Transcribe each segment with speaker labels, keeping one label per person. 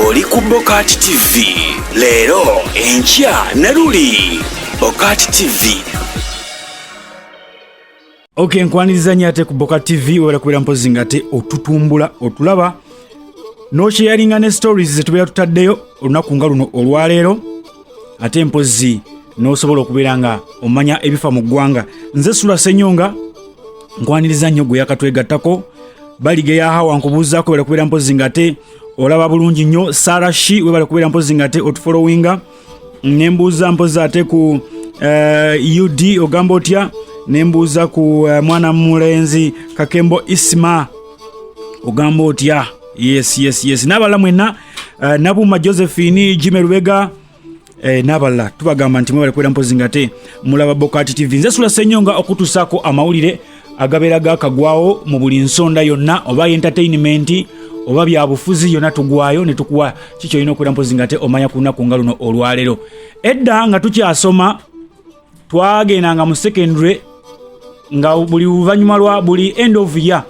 Speaker 1: Oli ku Bokati TV leero, enkya ne luli. Bokati TV.
Speaker 2: Ok, nkwaniriza nnyo ate ku Boka TV. Webala kubeera mpozi nga ate otutumbula, otulaba n'osharinga ne stories zetubeera tutaddeyo olunaku nga luno olwaleero, ate mpozi n'osobola okubeera nga omanya ebifa mu ggwanga. Nze Sula Senyonga, nkwaniriza nnyo gwe yakatwegattako. Balige yahawa nkubuuzaako, webala kubeera mpozi nga ate olaba bulungi nnyo. Sara Shi, webala kubeera mpozi nga ate otufollowinga. Nembuuza mpozi ate ku ud ogamba otya? Nembuuza ku mwana mulenzi Kakembo Isma, ogamba otya? Yes, n'abalala mwenna, Nabuma Josephine, Jime Lubega, n'abalala, tubagamba nti mwebale kubeera mpozi nga te mulaba Bokati TV. Nze Sula Senyonga, okutuusaako amawulire agabeera gakagwawo mu buli nsonda yonna, oba entertainment oba byabufuzi, yonna tugwayo ne tukuwa kiki olina okubeera mpozi nga te omanya ku lunaku nga luno olwaleero. Edda nga tukyasoma, twagendanga mu secondary nga buli luvannyuma lwa buli end of year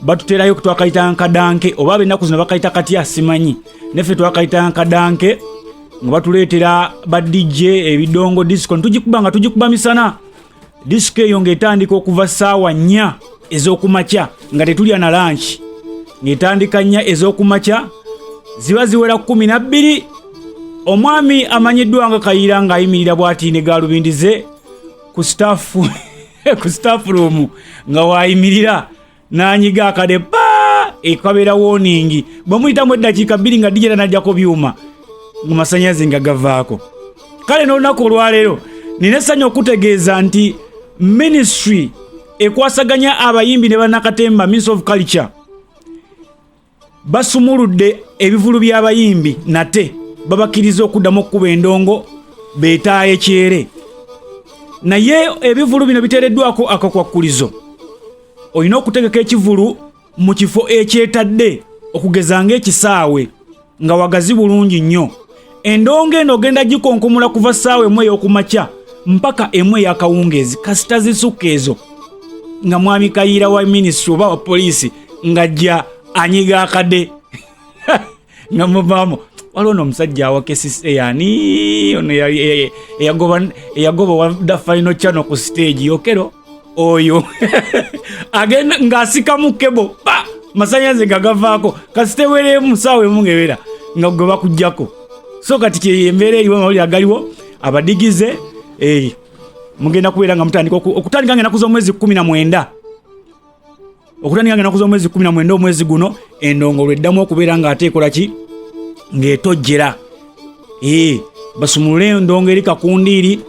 Speaker 2: batuterayo twakayita nkadanke, oba abennaku zino bakayita katya simanyi, neffe twakayita nkadanke, nga batuleetera ba DJ, ebidongo, disco, ntugikuba nga tugikuba misana. Disco eyo ng'etandika okuva ssaawa 4 ez'okumakya nga tetulya na lunch, ng'etandika 4 ez'okumakya, ziba ziwera 12, omwami amanyiddwa nga Kayiira ng'ayimirira bw'ati ne galubindi ze ku staff room, nga waayimirira n'anyiga akade pa ekabeera warning. Bwe muyitamu eddakiika 2 nga DJ najjako byuma mu masannyalaze nga gavaako. Kale n'olunaku olwaleero nina essanyu okutegeeza nti ministry ekwasaganya abayimbi ne bannakatemba, Ministry of Culture, basumuludde ebivulu by'abayimbi nate babakkiriza okuddamu okukuba endongo beetaaye kyere. Naye ebivulu bino biteereddwako akakwakkulizo: olina okutegeka ekivulu mu kifo ekyetadde, okugeza ng'ekisaawe nga wagazi bulungi nnyo. Endongo eno ogenda gikonkomula kuva ssaawa 1 ey'okumakya mpaka 1 ey'akawungeezi. Kasita zisukka ezo, nga mwami Kayiira wa minisitule oba wa poliisi ng'ajja anyiga akade nga muvaamu. Waliwo n'omusajja awakesise, yani ono eyagoba wa Final Channel ku stage, Okero oyo, agenda ng'asikamu cable pa masanyaze nga gavaako. Kasita eweremu saawa 1 ng'ewera nga gwe bakugjako. So kati kye embeera eriwo, amawulire agaliwo, abadigize mugenda kubeera nga mutandika okutandika nga enaku z'omwezi 19, okutandika nga enaku z'omwezi 19 omwezi guno, endongo lweddamu okubeera ng'ate ekola ki, ng'etojjera. Basumulule endongo eri kakundiiri.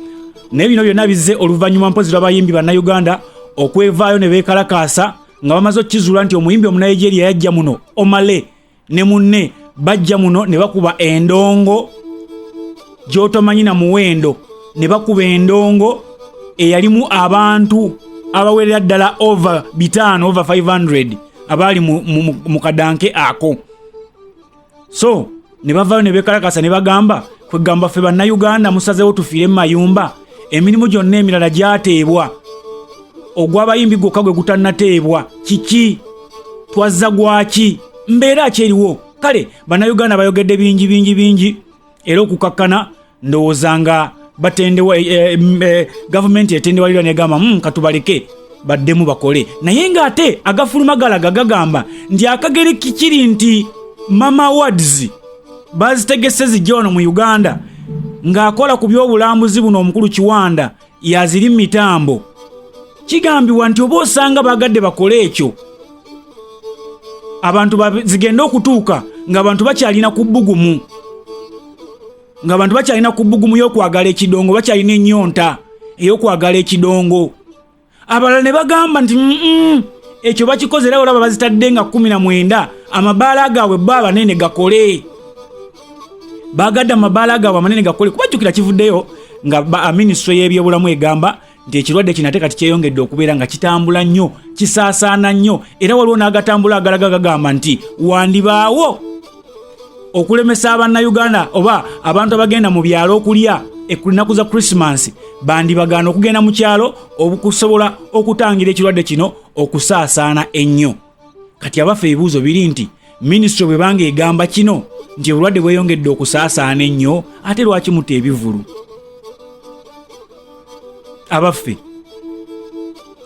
Speaker 2: Naye bino byonna bizze oluvannyuma mpozi lw'abayimbi Bannayuganda okwevaayo ne beekalakaasa nga bamaze okukizuula nti omuyimbi Omunigeria yajja muno, Omah Lay ne munne, bajja muno ne bakuba endongo gy'otomanyi na muwendo, ne bakuba endongo eyalimu abantu abawerera ddala over 500, over 500 abaali mu kadanke ako. So ne bavaayo ne beekalakasa ne bagamba, kwegamba ffe Bannayuganda musazeewo tufiire mu mayumba, emirimu gyonna emirala gyateebwa, ogw'abayimbi gwokka gwe gutannateebwa. Kiki twazza gwaki? Mbeera ki eriwo? Kale Bannayuganda bayogedde bingi bingi bingi, era okukakkana ndowooza nga batendewa gavumenti etendewalirwa negamba, katubaleke baddemu bakole." Naye ng'ate agafuluma galaga gagamba nti akageri kikiri nti Mama Awards bazitegese zijja wano mu Uganda, ng'akola ku by'obulambuzi buno omukulu Kiwanda yaziri mu mitambo. Kigambibwa nti oba osanga bagadde bakole ekyo, abantu zigende okutuuka ng'abantu bakyalina ku bbugumu, ng'abantu bakyalina ku bbugumu y'okwagala ekidongo, bakyalina ennyonta ey'okwagala ekidongo. Abalala ne bagamba nti, ekyo bakikoze era olaba bazitadde nga 19, amabaala gaabwe bo abanene gakole, bagadde amabaala gaabwe amanene gakole." Kubajjukira kivuddeyo nga minisitule y'ebyobulamu egamba nti ekirwadde kino ate kati kyeyongedde okubeera nga kitambula nnyo, kisaasaana nnyo, era waliwo n'agatambula agalaga gagamba nti wandibaawo okulemesa Abannayuganda oba abantu abagenda mu byalo okulya ennaku za Krisimansi, bandibagaana okugenda mu kyalo okusobola okutangira ekirwadde kino okusaasaana ennyo. Kati abaffe, ebibuuzo biri nti minisitule bwebanga egamba kino, nti obulwadde bweyongedde okusaasaana ennyo, ate lwaki muta ebivulu? Abaffe,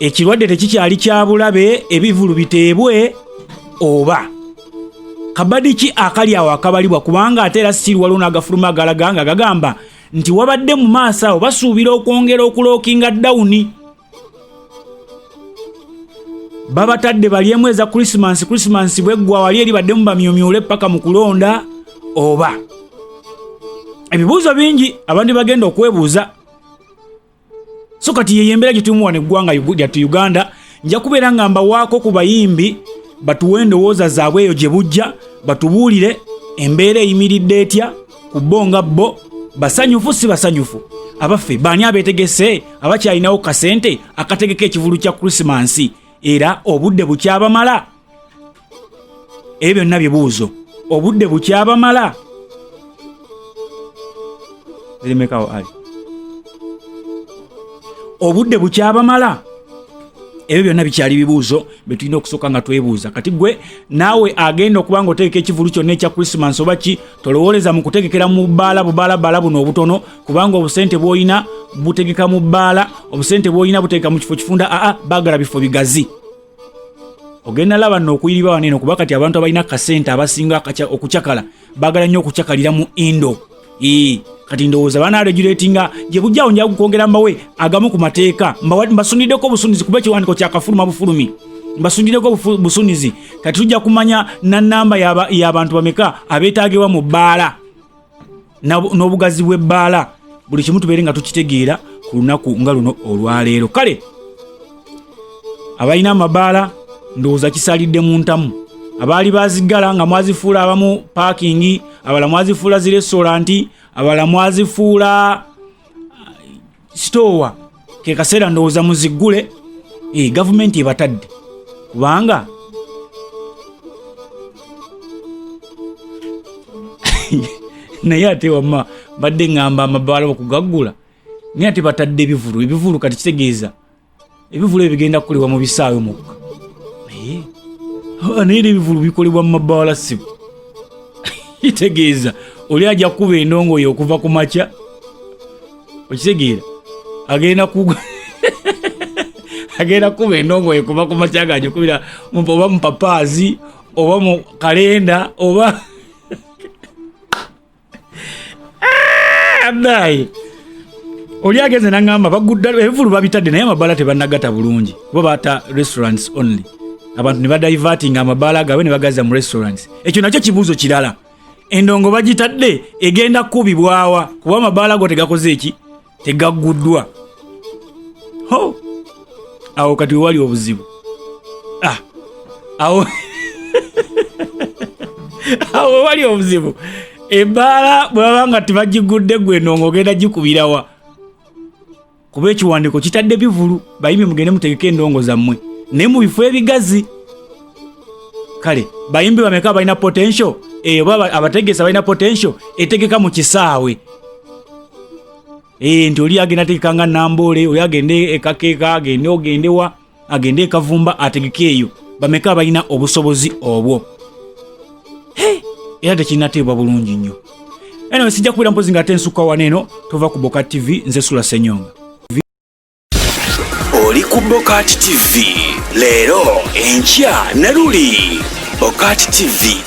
Speaker 2: ekirwadde tekikyali kya bulabe, ebivulu biteebwe oba kabadi ki akali awo akabalibwa? Kubanga ate era siri waliwo n'agafuluma agalaga nga gagamba nti wabadde mu maaso awo basuubira okwongera okulookinga dawuni. Babatadde balyemu eza Krisimansi, Krisimansi bweggwa wali eri baddemu bamyumyule paka mu kulonda oba? Ebibuuzo bingi abantu bagenda okwebuuza. So kati yeyo embeera gye tulimu wano eggwanga lyattu Uganda. Nja kubeera nga mbawaako ku bayimbi batuwe endowooza zaabwe eyo gye bujja, batubuulire embeera eyimiridde etya ku bo, nga bo basanyufu si basanyufu. Abaffe, baani abeetegese abakyalinawo kasente akategeka ekivulu kya Krisimansi, era obudde bukyabamala? Ebyo byonna bibuuzo. Obudde bukyabamala? Zirimekawo ali obudde bukyabamala? Ebyo byonna bikyali bibuuzo bye tulina okusooka nga twebuuza. Kati gwe naawe agenda okuba nga otegeka ekivulu kyonna ekya Krisimansi oba ki, tolowooleza mu kutegekera mu bbaala bubaalabaala buno obutono, kubanga obusente bw'olina butegeka mu bbaala, obusente bw'olina butegeka mu kifo kifunda. Aa, baagala bifo bigazi. Ogenda laba nno okuyiriba wano eno, kuba kati abantu abalina kasente abasinga okucakala baagala nnyo okucakalira mu indo. Kati ndowooza banaregulatinga gye bujjawo. Nja kwongera mbawe agamu ku mateeka, mbasuniddeko obusunizi, kuba ekiwandiiko kyakafuluma bufulumi, mbasuniddeko busunizi. Kati tujja kumanya na namba y'abantu bameka abeetaagibwa mu bbaala n'obugazi bw'ebbaala, buli kimu tubeere nga tukitegeera ku lunaku nga luno olwaleero. Kale abalina amabaala ndowooza kisalidde mu ntamu. Abaali baziggala nga mwazifuula abamu paakingi, abalala mwazifuula zi restaurant, abalala mwazifuula sitoowa, ke kaseera ndowooza muziggule. Gavumenti ebatadde kubanga naye ate wamma mbadde ŋŋamba amabaala okugaggula, naye ate batadde ebivulu. Ebivulu kati kitegeeza ebivulu ebyo bigenda kukolebwa mu bisaawe mukka, naye naye era ebivulu bikolebwa mu mabaala sibo? Kitegeeza oli ajja kukuba endongo ye okuva ku makya, okitegeera, agenda ku agenda kukuba endongo ye kuva ku makya nga agikubira oba mu papaazi oba mu kalenda oba naye oli agenze nangamba bagudda ebivulu babitadde, naye amabaala tebanagata bulungi kuba bata restaurants only. Abantu ne badivertinga amabaala gaabwe ne bagaza mu restaurants. Ekyo nakyo kibuuzo kirala. Endongo bagitadde, egenda kukubibwawa kuba amabaala go tegakoze eki, tegagguddwa? Ho, awo kati wewali obuzibu. Ah, awo awo wewali obuzibu. Ebbaala bwe baba nga tebagigudde, gwe endongo ogenda gikubirawa? Kuba ekiwandiiko kitadde bivulu, bayimbi mugende mutegeke endongo zammwe naye mu bifo ebigazi. Kale bayimbi bameka balina potential eyo, oba abategesi balina potential etegeka mu kisaawe? Nti oli agenda ategeka nga Namboole, oli agende ekakeeka, agende ogendewa, agende ekavumba ategeke eyo. Bameka abalina obusobozi obwo? Era tekirinateebwa bulungi nnyo. Anyway, sijja kubeera mpozi nga ate nsukka wano eno. Tova ku Boka TV, nze Sula Senyonga.
Speaker 1: Oli ku Bokat TV leero, enkya ne luli. Bokat TV.